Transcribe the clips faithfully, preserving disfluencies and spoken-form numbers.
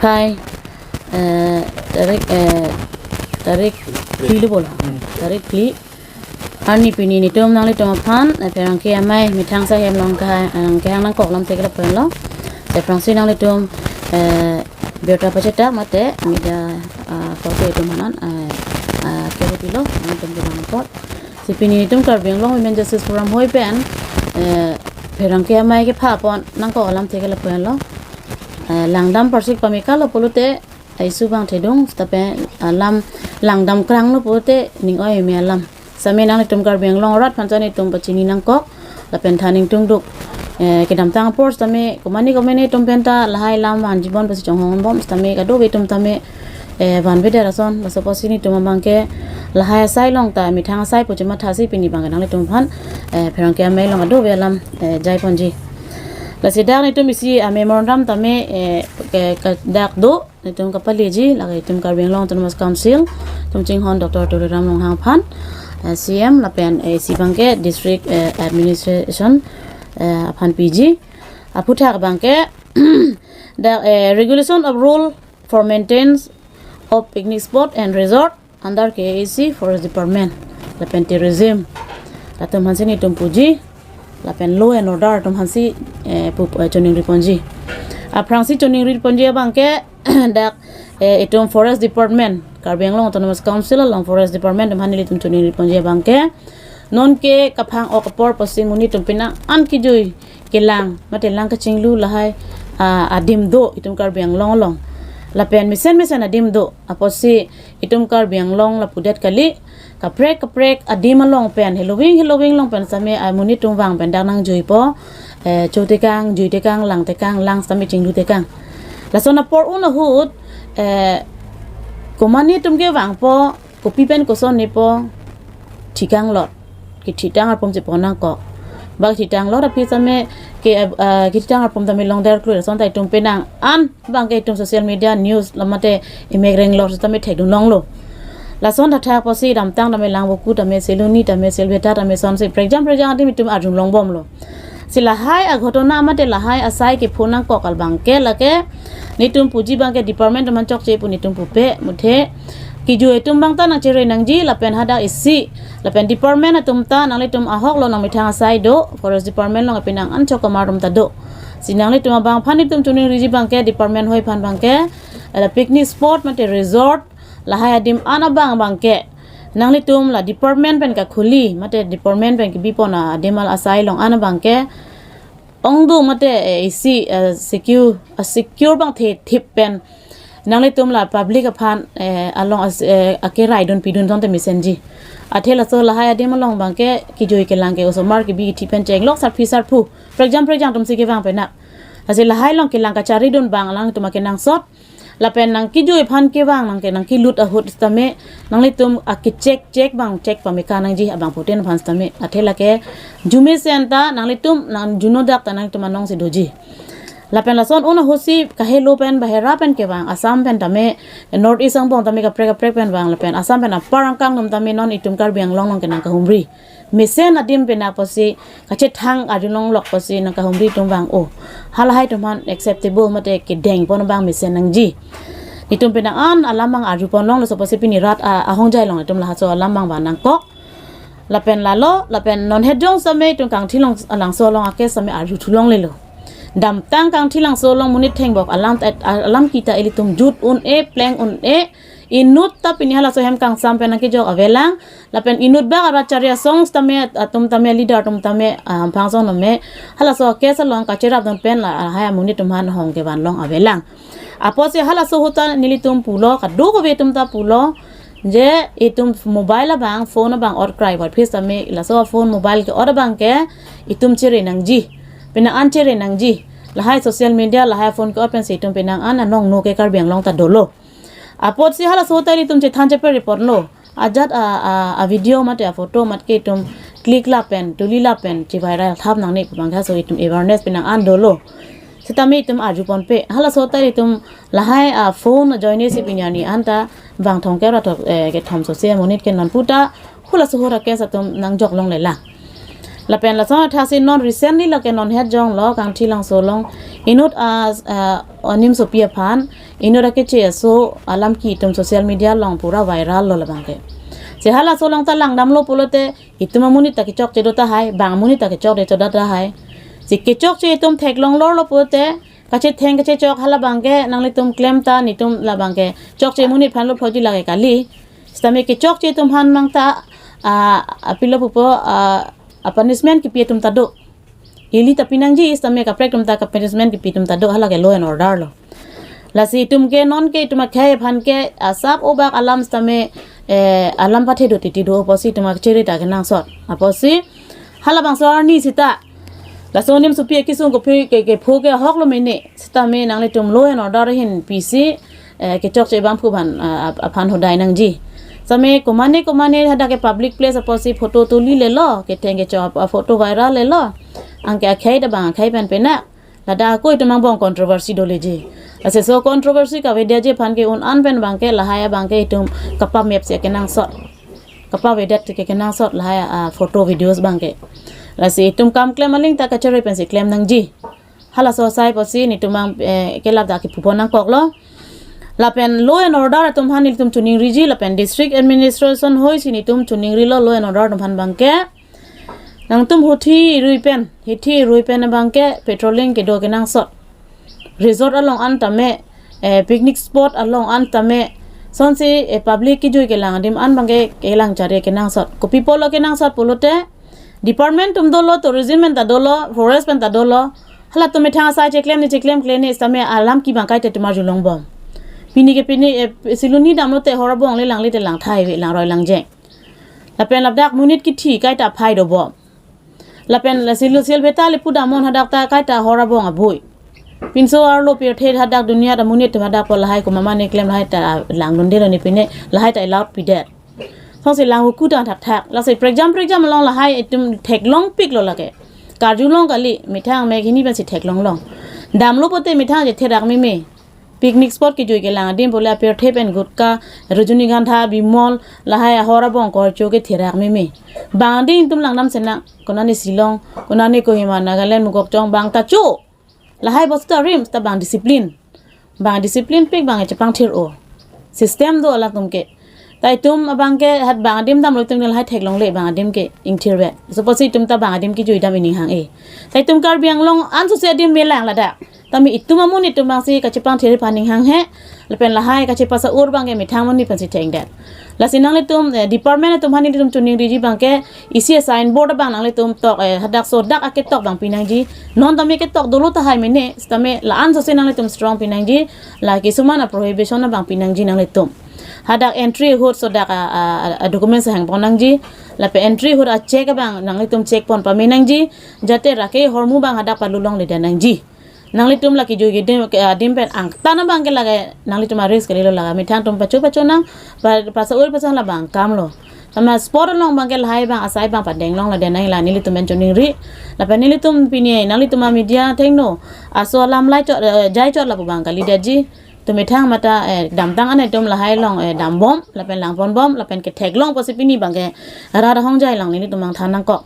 Hai, eh, tarik, eh, tarik phli lo bola. Hmm. Tarik phli. Arni pini netum nanglitum aphan, eh, pherangke amei methang asai hem along kehang, eh, kehang nangkok alamthe ke lapu henlo. Aphrangsi nanglitum, eh, birta pachetak mate media, ah, korte atum aphan, eh, ah, kepilo, nanglitum kevang apot. Si pini netum Karbi Anglong Women Justice Forum hoi pen, eh, pherangke amei kepha pon nangkok alamthe ke lapu henlo. Eh, langdam parsik pameka lo pulote, ai su bang thedung, seta pen alam langdam krang lo pulote ning oi me alam. Sitame nanglitum Karbi Anglong arat aphan si netum pachini nangkok, lapen than ingtungduk. Eh, kedamtang apor sitame komane komane atum penta lahai alam vanji bon pasi chonghong bom, sitame kadokave atum tame, eh, vanvedet ason, laso apotsi netum abangke lahai asai along ta methang asai pu chematha si pini abangke nanglitum aphan, eh, pherangke amei along kadokave alam, eh, jai ponji. Lasi dak netum isi a memorandum tame, eh, ke, ke dak do, netum kapaleji, lake itum Karbi Anglong Autonomous Council atum chinghon Doctor Tuliram Ronghang aphan, eh, C M lapen, eh, isi abangke District, eh, Administration, eh, aphan piji. Aphuthak abangke, the, eh, Regulation of Rule for Maintenance of Picnic Spot and Resort under K A A C Forest Department lapen Tourism, latum aphansi netum puji, lapen Law and Order atum aphansi, eh, pu, eh, choningri ponji. Aphrangsi choningri ponji abangke, dak, eh, itum Forest Department, Karbi Anglong Autonomous Council along Forest Department atum aphan nelitum choningri ponji abangke, nonke kaphang-ok apor pusi monit atum penang an kejui kelang mate lang kachinglu lahai, ah, adim do itum Karbi Anglong along. Lapen mesen mesen adim do, apotsi itum Karbi Anglong lapudet kali, kaprek kaprek adim along pen, heloving heloving along pen sitame, ah, monit atum vang pen dak nangjuipo, eh, chotekang, juitekang, langtekang, lang sitame chinglutekang. Lason apor un ahut, eh, komane atum kevangpo, kopi pen koson nepo, thitang lot. Kethitang arpum si pon nangkok. Bak thitang lot aphi sitame ke, eh, kethitang arpum tame longder klui, lason ta itum penang an abangke itum social media news lamate imek reng lot sitame thekdun longlo. Lason thathak apotsi damtang tame Langvoku tame Siloni tame Silveta tame sonsi prekjam prekjam adim itum arjulong bomlo. Si lahai aghotona mate lahai asai kepho nangkok abangke lake netum puji abangke department atum aphan chokche pu netum pupe, muthe kejui atum abang ta nangchere nangji lapen hadak isi lapen department atum ta nanglitum ahok lo nangmethang asai do, Forest Department along penang an chok kamar atum ta do. Si nanglitum abang aphan netum choningriji abangke department hoi aphan abangke, eh, picnic spot mate resort lahai adim an abang abangke nanglitum la department pen kakhuli mate department pen kebi pon adim al asai along an abangke ongdung mate, eh, isi, eh, secure, ah, secure abang the thip pen nanglitum la public aphan, eh, along as-, eh, akeraidun pidun tangte mesenji. Athe laso lahai adim along abangke kejui kelang ke osomar kebi thip pen chenglok sarpi sarpo, prekjam prekjam atumsi kevang penang. Lasi lahai along kelang kacharidun abang alangtum akenangsot. Lapen nangkejui aphan kevang nangke nangkelut ahut sitame nanglitum akechek chek abang chek pameka nangji abangphutin aphan sitame. Athe lake arjumesen ta nanglitum nang juno dak ta nanglitum anong si doji. Lapen lason un ahutsi kahelo pen bahera pen kevang, Assam pen tame, North East angbong tame kaprek kaprek pen vang lapen Assam pen apar angkang atum tame non itum Karbi Anglong along ke nangkahumri. Mesen adim penang apotsi kachethang arjulong lok apotsi nangkahumri atum vang-o. Halahai atum aphan acceptable mate kedeng pon abang mesen nangji. Netum penang an alam abang arju pon longlo, laso apotsi pini rat a, ahongjai along netum laso alam abang vang nangkok. Lapen lalo, lapen non het jong sitame itum Kangthilong Langso along ake sitame arju thu longlelo. Damtang Kangthilong Langso along monit thengbok alam ta, alam kita ilitum jut un-e, pleng un-e, inut ta pini halaso hem kangsam pen nangkejok avelang, lapen inut bak arat chari asong sitame atum tame leader atum tame, ah, ampang song nome, halaso case along kacherapdun pen lahai amonit atum aphan hong kevan long avelang. Apotsi halaso ahut ta nelitum pulo, kadokave atum ta pulo, je itum mobile abang, phone abang ot krai vat phis tame, laso phone mobile ke-ot abangke itum chere nangji, penang an chere nangji. Lahai social media, lahai phone ke-ot pensi itum penang an anong no ke Karbi Anglong ta dolo. Apotsi halaso ahut ta ilitum chethan cheper report lo. Ajat a, a, a video mate a photo mat ke itum click lapen, tuli lapen, chi viral thap nangne pu abangke halaso itum awareness penang an dolo. Sitame itum arju ponpe. Halaso ahut ta itum lahai a phone ajoine si pini arni an ta bang thomkep ra thom, eh, kethom sose amonit ke non pu ta halaso ahut a case atum nangjok longlelang. Lapen lason athaksi non recently lake non het jonglo Kangthilong Langso along inut a, a, animsopi aphan Inut akeche aso alam ke itum social media along pura viral lo labang ke. Si halaso along ta langdamlo pulote itum amonit ta kechokche do tahai, bang amonit ta kechokche do tahai. Si kechokche itum theklong lor lo pulote kachetheng kachechok halabang ke nanglitum klem ta, netum labang ke chokche amonit aphan lo phoji lake kali. Sitame kechokche atum aphan mang ta, ah, apilo pupo, ah, a punishment kipi atum ta do. Ili ta pinangji, sitame kaprek atum ta ka punishment kipi atum ta do, hala ke law and order lo. Lasi itum ke non ke itum akhei aphan ke asap obak alam sitame, eh, alam pathe do titi do apotsi itum akechere ta kenangsot. Apotsi halabangso arni sita laso nimsopi akesung kophi ke, kepho ke ahok lo mene. Sitame nanglitum law and order ahin pisi, eh, kechokche abangphu aphan, ah, ap-, aphan hodai nangji. Sitame komane komane hadak ke public place apotsi photo tuli lelo, ketheng kechok a photo viral lelo. Anke akhei ta bang akhei pen pena. Ladak ako itum angbong controversy doleji. Lasi so controversy kavedetji aphan ke un an pen abang ke lahai abang ke itum kapamepsi kenangsot. Kapavedet ke kenangsot lahai, ah, photo videos abang ke. Lasi itum kam klem aling ta kachere pensi klem nangji. Halaso asai apotsi netum abang, eh, kelap dak kipu pon nangkok lo. Lapen law and order atum aphan nelitum choningriji lapen district administration hoi si netum choningri lo law and order atum aphan abang ke. Nangtum hithi irui pen, hithi irui pen abang ke patrolling kedo kenangsot. Resort along an tame, eh, picnic spot along an tame, sonsi, eh, public kejui kelang adim an abang ke kelang chare kenangsot. Kopi apotlo kenangsot pulote, department atum dolo, tourism pen ta dolo, forest pen ta dolo. Halatum methang asai cheklem ne cheklem kle ne sitame alam ke abang kaita itum arjulong bom. Pini ke pini, eh, Siloni damlote hor abong le langle te lang thai ave, langroi langjeng. Lapen ladak monit kithi kaita phai do bom. Lapen la Silo Silveta le pudamon hadak ta kaita hor abong abui. Pinso arlo pirthe hadak dunia ta monit atum hadak po lahai komamane klem lahai ta langdunde lo ne pine lahai ta allowed pidet. Sonsi lang uku ta thakthak. Lasi prekjam prekjam along lahai itum theklongpik lo lake. Karjulong kali, methang mek hini pensi theklong long. Damlo pote methang chetherak meme. Picnic spot kejui kelang adim pule apirthe pen gutka, Rajnigandha, Bimol, lahai ahor abong korcho ketherak meme. Bang adim itum langdam senang, konane Shillong, konane Kohima, Nagaland, Mokokchung, bang ta cho. Lahai bostu arim, sita bang discipline. Bang disciplinepik bang chepangthir o. System do alangtum ke. Ta itum abang ke hat bang adim damlo itum lahai theklongle bang adim ke ingthirve. Suppose itum ta bang adim kejui dam ining hang e. Ta itum Karbi Anglong ansose adim melang ladak. Tame itum amonit atum abangsi kachepangthir aphan ning hang he. Lapen lahai kachepasa-ur abang ke methang amonit aphansi thengdet. Lasi nanglitum, eh, department atum aphan nelitum choningriji abang ke isi signboard abang nanglitum tok, eh, hadak so dak aketok abang pinangji. Non tame ketok dolo tahai mene, sitame la-ansose nanglitum strong pinangji. La kisuman a prohibition abang pinangji nanglitum. Hadak entry ahut so dak a, a, a, a documents hang pon nangji. Lapen entry ahut a check abang nanglitum check pon pame nangji. Jate rake hormu abang hadak palulongle det nangji. Nanglitum la kejui kedim, ke, adim pen angtan abang ke lake nanglitum a risk kalilo lake. Methang atum pacho pacho nang, pa, pasa-ur pasa labang kam lo. Tame spot along abang ke lahai abang asai abang padeng longledet nang la nelitum pen choningri. Lapen nelitum pini nanglitum a media thengno. Aso alam lai chot, eh, jai chot lapu abang kalidetji. Itum methang mata, eh, damtang an itum lahai along, eh, dambom, lapen langponbom, lapen ketheklong apotsi pini abang ke rat ahongjai along nelitum abang than nangkok.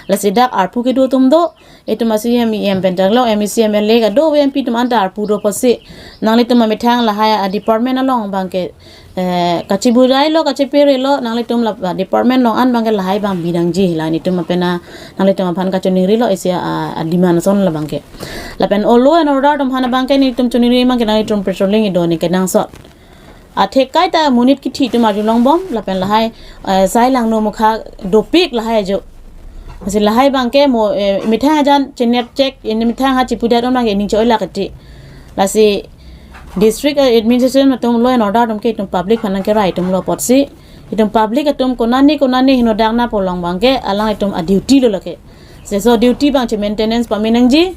Lasi dak arpu kedo atum do, itum a C M, E M pen theklong, M A C, M L A kadokave M P atum anta arpu do apotsi. Nanglitum amethang lahai a department along abang ke, eh, kachiburai lo, kachipere lo, nanglitum la, ah, department along an abang ke lahai abang bi nangji, la nelitum apena, nanglitum aphan kachoningri lo, isi a, a demand ason labang ke. Lapen o law and order atum aphan abang ke nelitum choningri abang ke nanglitum patrolling kedo ne kenangsot. Athe kaita monit kithi atum arjulongbom, lapen lahai, eh, sai langno mukha dopik lahai ajo. Lasi lahai abang ke mo, eh, methang ajan chenep check, ini methang ha chipudet abang ke ining cho-oi lake ti. Lasi district, eh, administration atum law and order atum ke itum public aphan nangkerai atum lo apotsi. Itum public atum konane konane henodak nangpo along abang ke alanglitum a duty lo lake. Laso duty abang che maintenance pame nangji.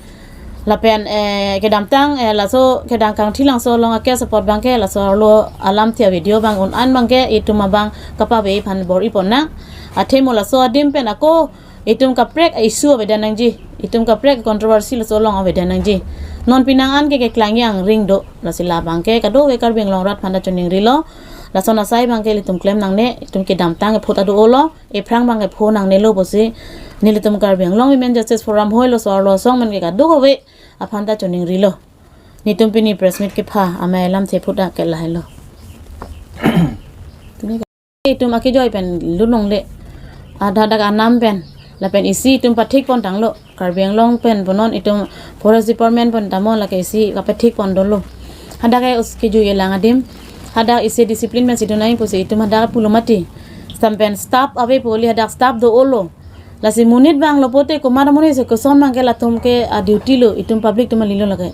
Lapen, eh, kedamtang, eh, laso kedang kangthilangso along ake support abang ke laso arlo alamthe a video abang un an abang ke itum abang kapave aphan bor-i pon nang. Athe mo laso adim pen ako itum kaprek issue avedet nangji. Itum kaprek controversy laso along avedet nangji. Non penang an ke keklang yang ring do. Lasi labang ke kadokave Karbi Anglong rat aphanta choningri lo. Lason asai abang ke ilitum klem nangne, itum kedamtang ephut adu olo, ephrang abang ke pho nangne lo apotsi, nelitum Karbi Anglong Women Justice Forum hoi laso arlo asong men ke kadokave aphanta choningri lo. Netum pini press meet kepha amei alamthe phut dak ke lahelo. Itum akejoi pen lunong le. Hadak dak anam pen. Lapen isi itum pathik pon tanglo. Karbi Anglong pen punon itum Forest Department pen tamon lake isi kapathik pon dolo. Hadak ke us kejui kelang adim. Hadak isi discipline pensi dunai pusi itum hadak pulo mati. Sampen staff ave poli hadak staff do-olo. Lasi monit vanglo pote komat amonit si koson abang ke latum ke a duty lo itum public atum alilo lake.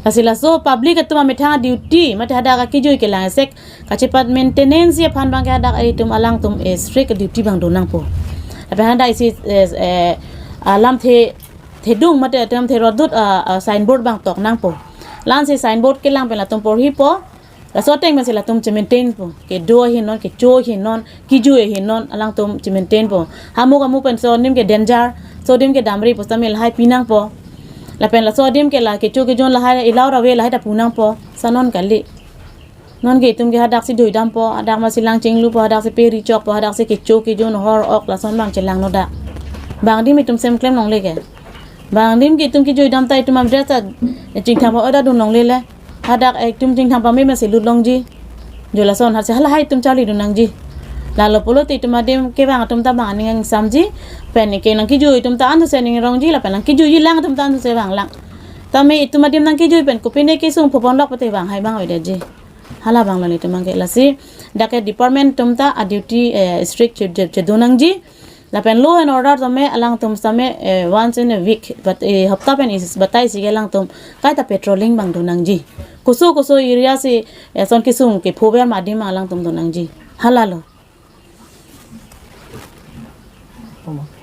Lasi laso public atum amethang a duty mate hadak akejui kelang esek kachepat maintenance aphan abang ke hadak itum alangtum eh strict duty abang do nangpo. Lapen hadak isi eh, eh, alamthe thedung mate alamthe rodut a, a signboard abang tok nangpo. La-ansi signboard kelang pen latum porhipo. Laso ateng pensi latum chemaintain po. Kedo ahin non, kecho ahin non, kejui ahin non, alangtum chemaintain po. Hamuk amuk pen laso adim ke danger, laso adim ke damri pusitame lahai pi nangpo. Lapen laso adim ke la kecho kejon lahai elaw ave lahai ta pu nangpo. Sa non kali. Non ke itum ke hadak si doi dampo, hadak masi lang chinglupo, hadak si peri chokpo, hadak si kecho kejon hor ok lason abang chelangno dak. Bang adim itum sem klem longle ke. Bang adim ke itum kejui dam ta itum amdre ta chingthang pa oda dun longle le. Hadak itum chingthang pame masi lut longji. Jo lason hasi halahai itum charli dun nangji. Lalo pulote itum adim kevang atum ta bang aning samji. Pen ke nangkejui itum ta anse ning rongji lapen nangkejui lang atum ta anse vang lang. Tame itum adim nangkejui pen kopine kesung phopon lok pute vang hai bang oida ji. Hala abang lo netum abang ke lasi. Dak ke department atum ta a duty eh, strict che, che, chedo nangji. Lapen law and order tame alangtum tame eh, once in a week but eh, hapta pen is batai si ke alangtum kaita patrolling abang do nangji. Koso koso area si eh, son kesung kephover ma adim alangtum do nangji. Hala lo.